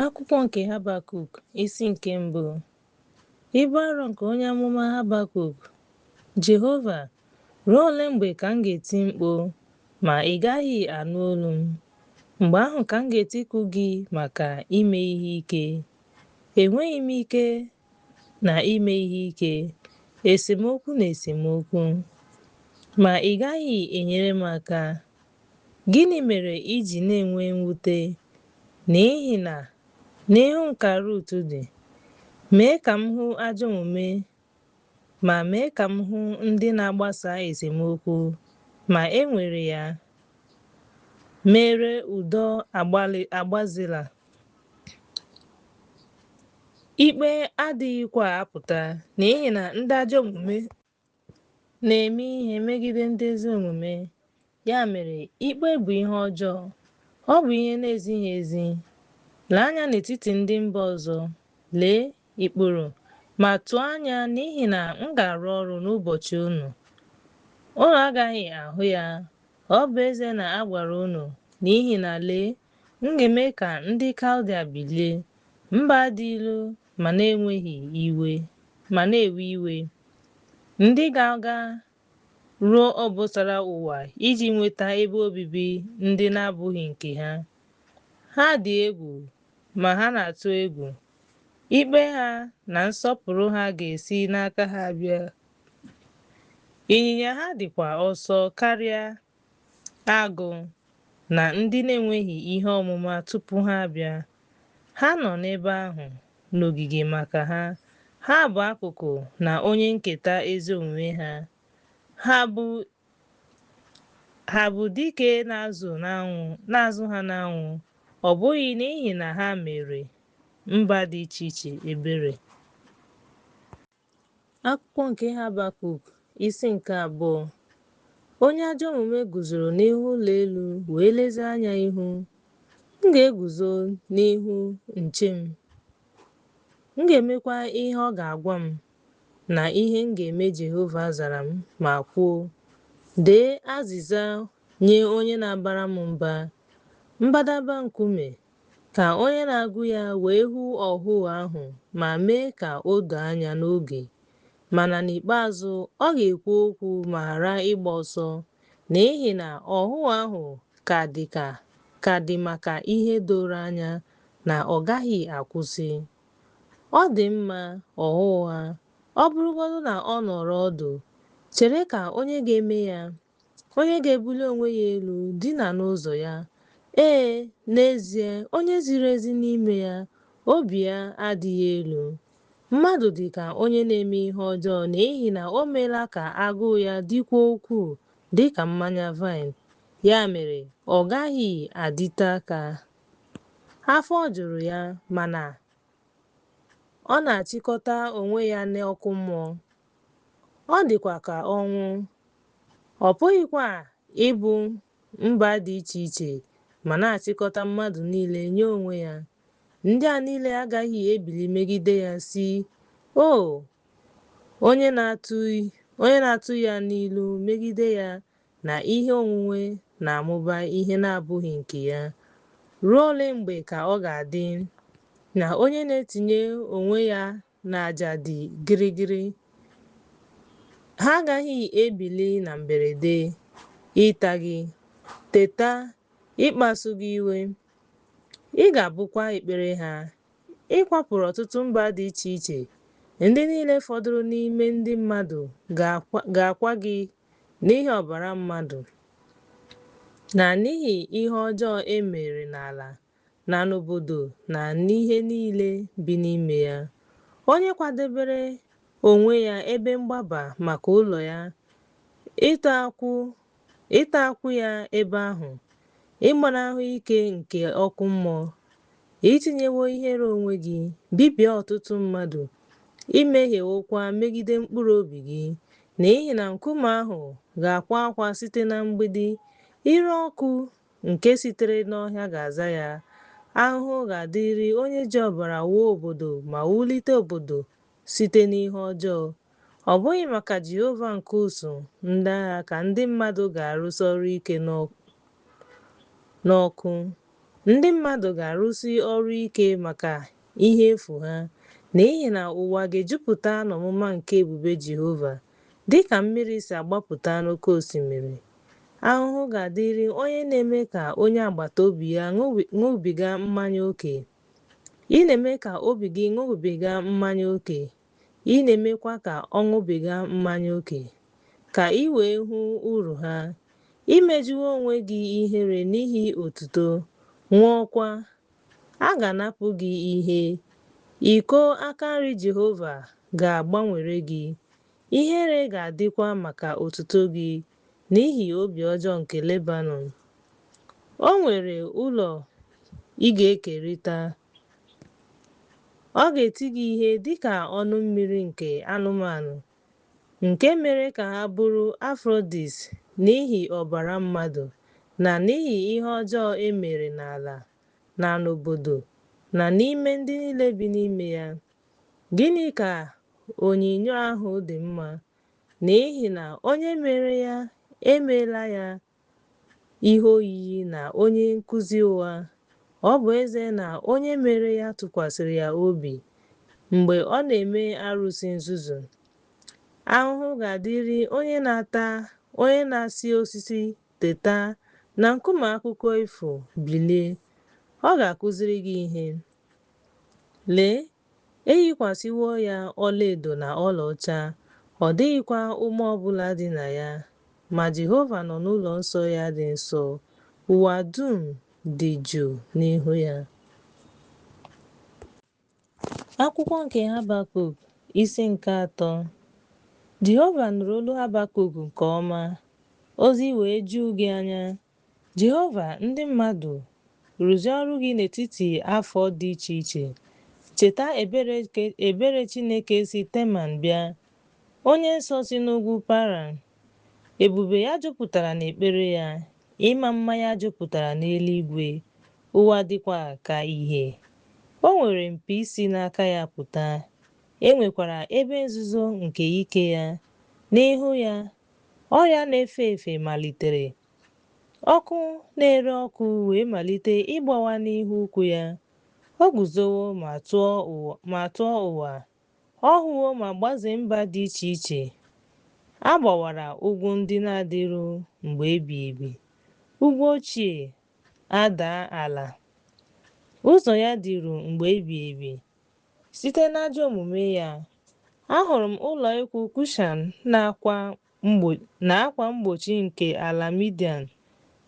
Akwụkwọ nke Habakuk, isi nke mbụ. Ibu arọ nke onye amụma Habakuk. Jehova, ruo ole mgbe ka m ga-eti mkpu, ma ị gaghị anụ olu m? Mgbe ahụ ka m ga-etiku gị maka ime ihe ike. Enweghị m ike na ime ihe ike, esemokwu na esemokwu. Ma ị gaghị enyere m aka. Gịnị mere i ji na-enwe mwute n'ihi na n'ihu m ka Rut dị? Mee ka m hụ ajọ omume ma mee ka m hụ ndị na-agbasa esemokwu, ma e nwere ya mere udo agbazila. Ikpe adịghịkwa apụta n'ihi na ndị ajọ omume na-eme ihe megide ndị ezi omume. Ya mere, ikpe bụ ihe ọjọọ, ọ bụ ihe na-ezighị ezi. Lee anya n'etiti ndị mba ọzọ, lee, ikpuru, ma tụọ anya n'ihi na m ga-arụ ọrụ n'ụbọchị unu. Unu agaghị ahụ ya, ọ bụ ezie na a gwara unu, n'ihi na lee, m ga-eme ka ndị Kaldia bilie, mba dị ilu ma na-enweghị iwe ma na-ewe iwe, ndị ga-aga ruo obosara ụwa iji nweta ebe obibi ndị na-abụghị nke ha. Ha dị egwu ma ha na-atụ egwu. Ikpe ha na nsọpụrụ ha ga-esi n'aka ha bịa. Ịnyịnya ha dịkwa ọsọ karịa agụ na ndị na-enweghị ihe ọmụma tupu ha abịa. Ha nọ n'ebe ahụ n'ogige maka ha. Ha bụ akụkụ na onye nketa ezi omume ha. Ha bụ dike na-azụ ha n'anwụ, ọ bụghị n'ihi na ha mere mba dị iche iche ebere. Akwụkwọ nke Habakuk, isi nke abụọ. Onye ajọ omume guzoro n'ihu ụlọ elu wee lezie anya ihu. M ga-eguzo n'ihu nche m. M ga-emekwa ihe ọ ga-agwa m na ihe m ga-eme Jehova zara m ma kwuo, Dee azịza nye onye na-abara m mba, mbadamba nkume, Ka onye na-agụ ya wee hụ ọhụụ ahụ ma mee ka o doo anya n'oge, mana n'ikpeazụ ọ ga-ekwu okwu ma ghara ịgba ọsọ, n'ihi na ọhụụ ahụ ka dị maka ihe doro anya na ọ gaghị akwụsị. Ọ dị mma, ọhụụ ụgha, ọ bụrụgodị na ọ nọrọ ọdụ, chere ka onye ga-eme ya. Onye ga-ebuli onwe ya elu dina n'ụzọ ya, ee, n'ezie, onye ziri ezi n'ime ya, obi ya adịghị elu. Mmadụ dị ka onye na-eme ihe ọjọọ n'ihi na o meela ka agụụ ya dịkwuo ukwuu dị ka mmanya vaịn, ya mere ọ gaghị adịte aka. Afọ juru ya, mana ọ na-achịkọta onwe ya n'ọkụ mmụọ. Ọ dịkwa ka ọnwụ, ọ pụghịkwa ịbụ mba dị iche iche ma na-achịkọta mmadụ niile nye onwe ya. Ndị a niile agaghị ebili megide ya, sị, O onye na-atụ ya n'ilu megide ya na ihe onwunwe na-amụba ihe na-abụghị nke ya. Ruo ole mgbe ka ọ ga-adị na onye na-etinye onwe ya n'aja dị gịrịgịrị? Ha agaghị ebili na mberede ịta gị, teta ịkpasu gị iwe. Ị ga-abụkwa ekpere ha. Ị kwapụrụ ọtụtụ mba dị iche iche, ndị niile fọdụrụ n'ime ndị mmadụ ga-akwa gị n'ihi ọbara mmadụ, na n'ihi ihe ọjọọ e mere n'ala na n'obodo na n'ihe niile bi n'ime ya. Onye kwadebere onwe ya ebe mgbaba maka ụlọ ya, ịta akwụ ya ebe ahụ, ịgbanahụ ike nke ọkụ mmụọ. I tinyewo ihere onwe gị, bibie ọtụtụ mmadụ, i mehiewokwa megide mkpụrụ obi gị, n'ihi na nkume ahụ ga-akwa akwa site na mgbidi, ire ọkụ nke sitere n'ọhịa ga-aza ya. Ahụhụ ga-adịrị onye ji ọbara wuo obodo ma wulite obodo site n'ihe ọjọọ. Ọ bụghị maka Jehova nke ụsụụ ndị agha ka ndị mmadụ ga-arụsi ọrụ ike n'ọkụ. Ndị mmadụ ga-arụsi ọrụ ike maka ihe efu ha, n'ihi na ụwa ga-ejupụta n'ọmụma nke ebube Jehova, dị ka mmiri si agbapụta n'oke osimiri. Ahụhụ ga-adịrị onye na-eme ka onye agbata obi ya ṅụbiga mmanya oke. Ị na-eme ka obi gị ṅụbiga mmanya oke, ị na-emekwa ka ọ ṅụbiga mmanya oke, ka i wee hụ uru ha. I mejuwo onwe gị ihere n'ihi otuto, ṅụọkwa. A ga-anapụ gị ihe. Iko aka nri Jehova ga-agbanwere gị, ihere ga-adịkwa maka otuto gị n'ihi obi ọjọọ nke Lebanọn. O nwere ụlọ ị ga-ekerịta. Ọ ga-eti gị ihe dị ka ọnụ mmiri nke anụmanụ, nke mere ka ha bụrụ Afrodis n'ihi ọbara mmadụ na n'ihi ihe ọjọọ e mere n'ala na n'obodo na n'ime ndị niile bi n'ime ya. Gịnị ka onyinyo ahụ dị mma? N'ihi na onye mere ya emeela ya ihe oyiyi na onye nkuzi ụgha, ọ bụ ezie na onye mere ya tụkwasịrị ya obi, mgbe ọ na-eme arụsị nzuzu. Ahụhụ ga-adịrị onye na-ata onye na-asị osisi, Teta, na nkume akụkọ ifo, Bilie! Ọ ga-akụziri gị ihe. Lee, e yikwasịwo ya ọlaedo na ọlaọcha, ọ dịghịkwa ume ọ bụla dị na ya. Ma Jehova nọ n'ụlọ nsọ ya dị nsọ, ụwa dum dị jụụ n'ihu ya. Akwụkwọ nke Habakuk, isi nke atọ. Jehova nụrụ olu Habakuk nke ọma, ozi wee ju gị anya. Jehova, ndị mmadụ, rụzie ọrụ gị n'etiti afọ dị iche iche. Cheta ebere Chineke si Teman bịa, Onye Nsọ si n'ugwu Paran. Ebube ya jupụtara n'ekpere ya, ịma mma ya jupụtara n'eluigwe, ụwa dịkwa ka ìhè. O nwere mpi si n'aka ya pụta, e nwekwara ebe nzuzo nke ike ya. N'ihu ya, ọrịa na-efe efe malitere, ọkụ na-ere ọkụ wee malite ịgbawa n'ihu ụkwụ ya. O guzowo ma tụọ ụwa, ọ hụwo ma gbazee mba dị iche iche. A gbawara ugwu ndị na-adịru mgbe ebighị ebi, ugwu ochie adaa ala. Ụzọ ya dịru mgbe ebighị ebi. Site n'ajọ omume ya, ahụrụ m ụlọ ikwu Kushan na akwa mgbochi nke ala Midian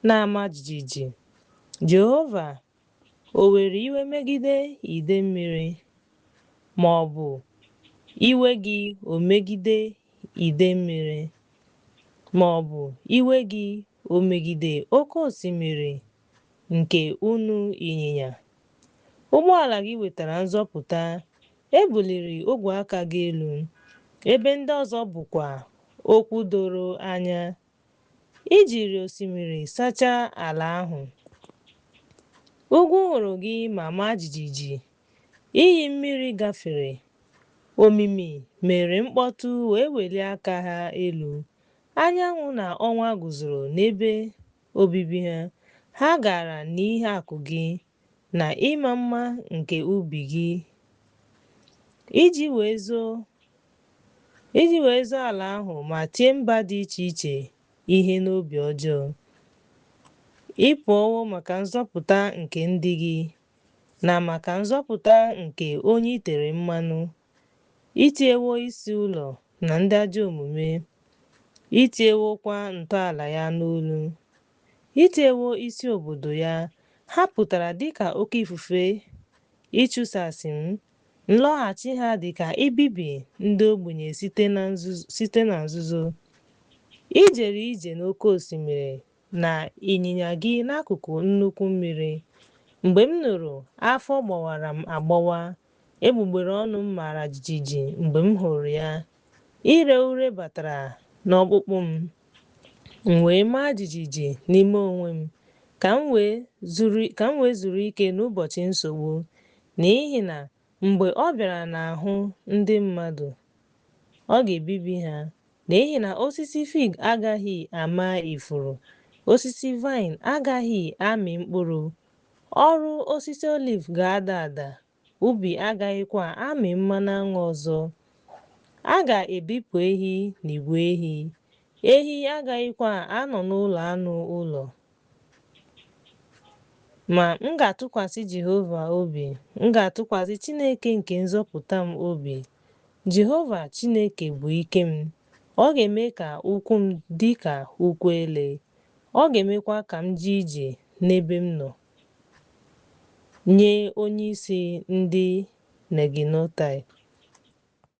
na-ama jijiji. Jehova o were iwe megide idee mmiri, ma ọ bụ iwe gị o megide idee mmiri, ma ọ bụ iwe gị o megide oke osimiri nke unu ịnyịnya? Ụgbọala gị wetara nzọpụta, e buliri ogwe aka gị elu, ebe ndị ọzọ bụkwa okwu doro anya. I jiri osimiri sachaa ala ahụ. Ugwu hụrụ gị ma maa jijiji, iyi mmiri gafere. Omimi mere mkpọtụ wee welie aka ha elu. Anyanwụ na ọnwa guzoro n'ebe obibi ha. Ha gara n'ihe akụ gị na ịma mma nke ubi gị, iji wee zoo ala ahụ ma tie mba dị iche iche ihe n'obi ọjọọ. Ị pụọwo maka nzọpụta nke ndị gị na maka nzọpụta nke onye i tere mmanụ. I tinyewo isi ụlọ na ndị ajọ omume, i tinyewokwa ntọala ya n'olu. I tinyewo isi obodo ya, ha pụtara dịka oke ifufe ịchụsasị m, nlọghachi ha dị ka ibibi ndị ogbenye site na nzuzo. I jere ije n'oke osimiri na ịnyịnya gị n'akụkụ nnukwu mmiri. Mgbe m nụrụ, afọ gbawara m agbawa, egbugbere ọnụ m mara jijiji mgbe m hụrụ ya. Ire ure batara n'ọkpụkpụ m, m wee maa jijiji n'ime onwe m, ka m wee zuru ike n'ụbọchị nsogbu, n'ihi na mgbe ọ bịara n'ahụ ndị mmadụ, ọ ga-ebibi ha. N'ihi na osisi fig agaghị ama ifuru, osisi vaịn agaghị amị mkpụrụ, Ọrụ osisi oliv ga-ada ada, ubi agaghịkwa amị mmanụ aṅụ ọzọ. A ga-ebipụ ehi n'igwe ehi, ehi agaghịkwa anọ n'ụlọ anụ ụlọ. Ma m ga-atụkwasị Jehova obi, m ga-atụkwasị Chineke nke nzọpụta m obi. Jehova Chineke bụ ike m, ọ ga-eme ka ụkwụ m dị ka ụkwụ ele, ọ ga-emekwa ka m jee ije n'ebe m nọ. Nye onyeisi ndị Neginotai.